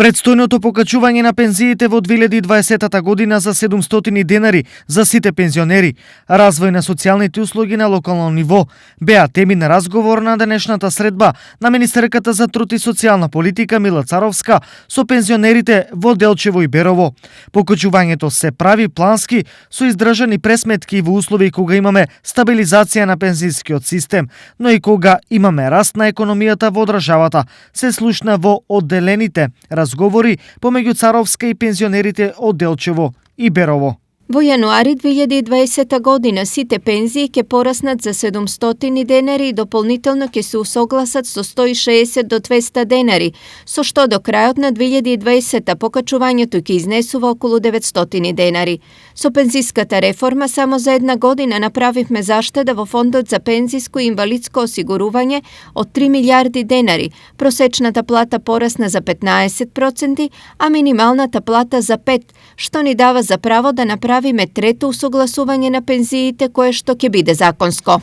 Предстојното покачување на пензиите во 2020 година за 700 денари за сите пензионери, развој на социјалните услуги на локално ниво, беа теми на разговор на денешната средба на министерката за труд и социјална политика Мила Царовска со пензионерите во Делчево и Берово. Покачувањето се прави плански со издржани пресметки во услови кога имаме стабилизација на пензискиот систем, но и кога имаме раст на економијата во државата, се слушна во одделените разговори помеѓу Царовска и пензионерите од Делчево и Берово. Во јануари 2020 година сите пензии ќе пораснат за 700 денари и дополнително ќе се усогласат со 160 до 200 денари, со што до крајот на 2020 покачувањето ќе изнесува околу 900 денари. Со пензиската реформа само за една година направивме заштеда во фондот за пензиско и инвалидско осигурување од 3 милијарди денари. Просечната плата порасна за 15%, а минималната плата за 5%, што ни дава за право да направиме трето усогласување на пензиите кое што ќе биде законско.